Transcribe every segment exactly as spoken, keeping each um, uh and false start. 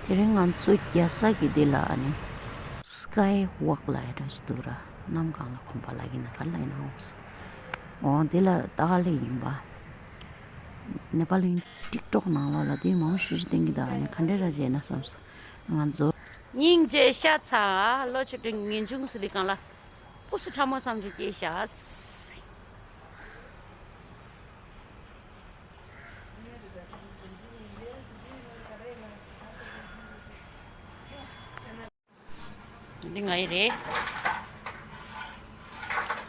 དེ་རིང་ང་ཚོ་རྒྱལ་ས་གི་འདི་ལ་ཨ་ནི་སི་ཀའི་ཝོག་ལབ་ཡ་འདྲ་ཞིག་འདུག་ར། གནམ་གང་ལ་གོམ་པ་ལབ་ཀྱི་ན་ག་ལ་ཡིན་ན་འོང་སོང་། འོ་འདི་ལ་ད་ག་ལེ་ཡིན་པ། ནེ་པ་ལིང་ཊིག་ཊོག་ནང་ལོགས་ལ་དེ་མང་པོ་ཞེ་ཅིག་བསྟན་གྱི་འདུག་ཨ་ནི་ག་འདྲ་ར་བྱས་ན་བསམ་སོང་ང་ཚོ། སྙིང་རྗེ་ཤ་ཚ། ལོ་ཆུ་སྤྲིན་ངེས་འབྱུང་ཟེར་བའི་སྒང་ལ་ཕུ་སུ་ཁྲ་མོ་ཙམ་ཞིག་སྐྱེས་ཤག་འདི་ང་ཡི་རེད།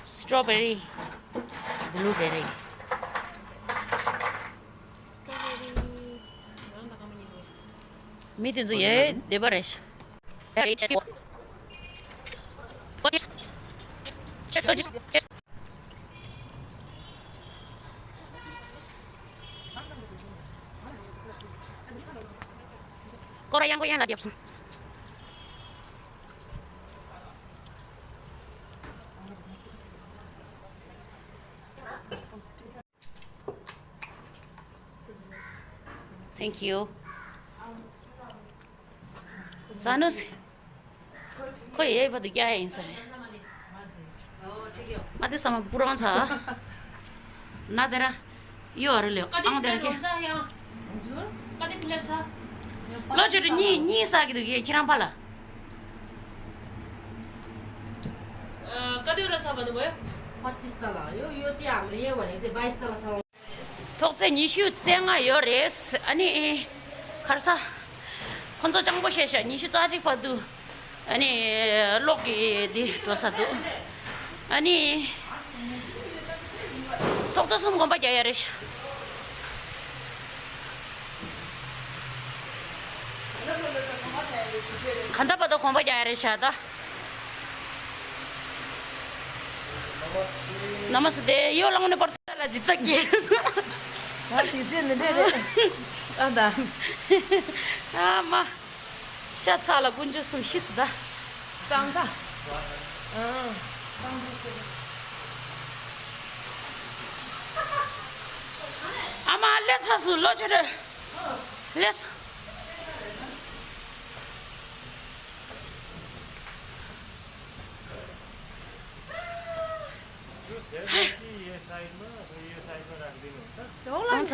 སི་ཊོ་བེ་རི། བྷུ་ལུ་བེ་རི། མི་དེ་ཚོ་ཡེ་བདེ་བ་རེད། སྐོར་ར་ཡང་གོ་ཡང་ལ་རྒྱབ་སོང་། Thank you. ཙ་ནུ་སི། ཁོ་ཡེ་བ་དུ་རྒྱ་ཡིན་ས་རེད། མ་དེ་ས་མ་པུ་རང་ཚ། ན་དེ་ར། ཡོ་ཨ་རུ་ལེ་ཨང་དེ་ར་ཀེ། ལོ་ཆེ་དུ་གཉིས་གཉིས་ས་གི་དུ་ཡེ་ཁྱེད་རང་པ་ལ། कति वटा छ भन्नुभयो? पच्चिस तला। यो, यो चाहिँ हाम्रो यो भनेको चाहिँ बाइस तलासम्म। ཐོག་བརྩེགས་ཉི་ཤུ་རྩ་ལྔ་ཡོད་རེད། ཨ་ནི་ཁར་ས་ཁོང་ཚོ་སྤྱང་པོ་བཤད་ཤག་ཉི་ཤུ་རྩ་གཅིག་བར་དུ་ཨ་ནི་གློག་གི་འདི་འགྲོ་ས་འདུག་ཨ་ནི་ཐོག་བརྩེགས་གསུམ་གོམ་པ་རྒྱག་ཡ་རེད་ཤག་ག་འདྲ་བར་དུ་གོམ་པ་རྒྱག་ཡ་རེད་ཤག་ད། नमस्ते। यो लगाउने पर्छ। ལ་ཇི་ལྟ་སྐྱེས་སོང་། ང་དེ་ཚོའི་མི་འདྲ་རེད། ཨ་ད། ཨ་མ། ཤ་ཚ་ལ་དཀོན་མཆོག་གསུམ་ཤི་སོང་ད། གཙང་ད། ཨ་མ་ལས་ཚ་སུ་ལོ་ཆེ་རེད། ལས། जो सेल ये साइडमा अथवा यो साइडमा राखिदिनुहुन्छ। हुन्छ।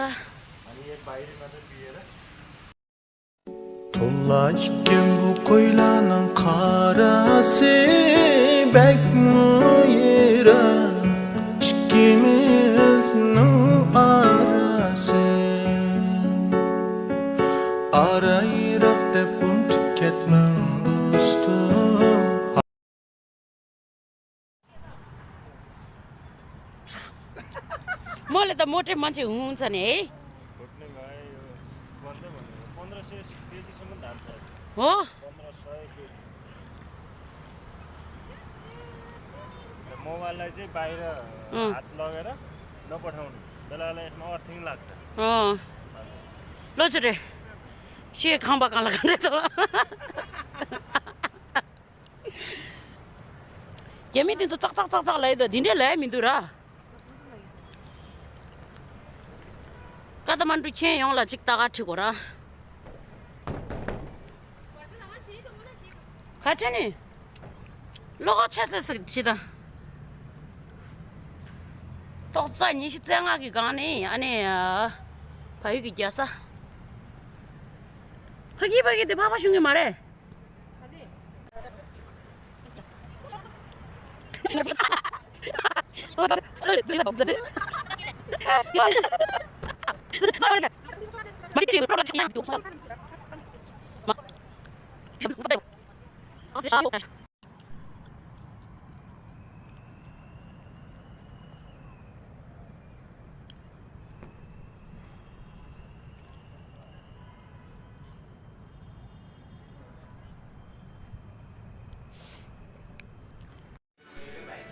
अनि यो बाहिर मात्रै लिएर। To'lashgan bu qo'ylarning qorasi bakmi yiroq ikkimizning orasi. Orayiroq deb unutib ketmang, do'stim. मोले त मोटे मान्छे हुन्छ नि है। घुट्ने भयो, यो पन्ध्र भन्यो, पन्ध्र सय केजीसम्म धान छ। हो? पन्ध्र सय केजी। मोबाइललाई चाहिँ बाहिर अँ। हात लगेर नपठाउनु। बेला बेला यसमा अर्थिङ लाग्छ। अँ। ल छोरे, से खाउँबा कहाँ लगाने त? རྒྱ་མི་དེ་ཚོ་ཙག་ཙག་ཙག་ཙག་ལབ་ཡོད་དོ། འདི་འདྲས་ལབ་ཡ་མི་འདུག་ར། ཀ་ཐ་མན་གྲུ་ཁྱེད་ཡོང་ལ་ཅིག་ལྟ་ག་ཁྲིད་དགོས་ར། ག་ཆ་ནི། ལོག་ཆ་ཚ་ཟིག་ཅི་ད། ཐོག་བརྩེགས་ཉི་ཤུ་རྩ་ལྔ་གི་སྒང་ནས་ཨ་ནི། ཕ་ཡུལ་གྱི་རྒྱལ་ས། ཕ་གི་ཕ་གི་དེ་ཕག་པ་ཤོང་གི་མ་རེད།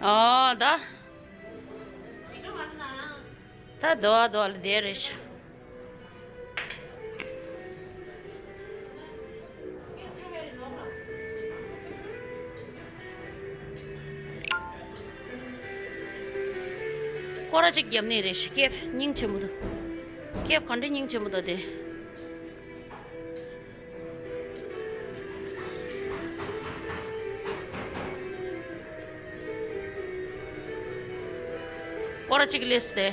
ཨོ་ད། ད་དོ་དོ་ལ་དེ་རེད་ཤག་སྐོར་ར་ཅིག་བརྒྱབ་ནི་རེད་ཤག་ཀེབ་སྙིང་རྗེ་མོ་འདུག་ཀེབ་ག་འདྲ་སྙིང་རྗེ་མོ་འདུག་དེ། སྐོར་ར་གཅིག་སླེབས་ཏེ།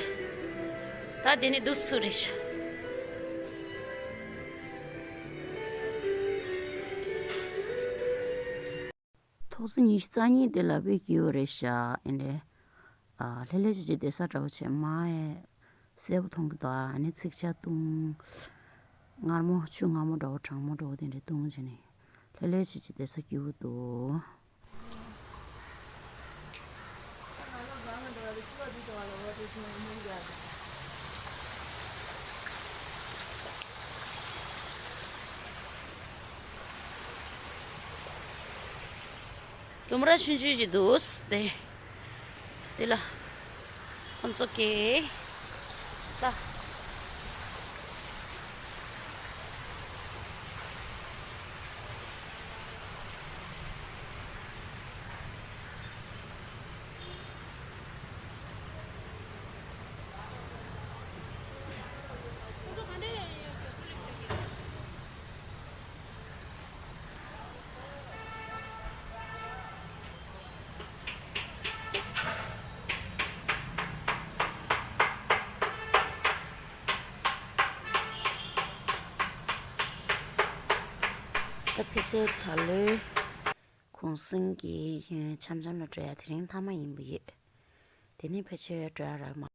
ད་དེ་ནི་འདུག་སུ་རེད། ཐོག་བརྩེགས་ཉི་ཤུ་རྩ་གཉིས་དེ་ལ་དཔེ་སྐྱིད་པོ་རེད་ཤག་ཨེ་འདྲ། ཨ། ལྷོད་ལྷོད་བྱས་བྱས་བསྡད་ས་འདྲ་པོ་བྱས། མ་ཨེ་གསལ་པོ་མཐོང་གི་འདུག་ཨ་ནི་ཚིག་ཆ་བཏུང་། མངར་མོ་ཆུ་མངར་མོ་འདྲ་པོ་གྲང་མོ་འདྲ་པོ་དེ་འདྲ་བཏུང་བྱས་ནས་ལྷོད་ལྷོད་བྱས་བྱས་བསྡད་ས་སྐྱིད་པོ་འདུག་ལྡུམ་ར་ཆུང་ཆུང་ཞིག་འདུག་དེ། དེ་ལ་ཁོང་ཚོ་གས་ལྟ། ད་ཕལ་ཆེར་ད་ལོའི་གུང་སེང་གི་འཆམ་འཆམ་ལ་འགྲོ་ཡ་དེ་རིང་མཐའ་མ་ཡིན་པ་ཡོད། དེ་ནས་ཕལ་ཆེར་འགྲོ་ཡ་རག་མ།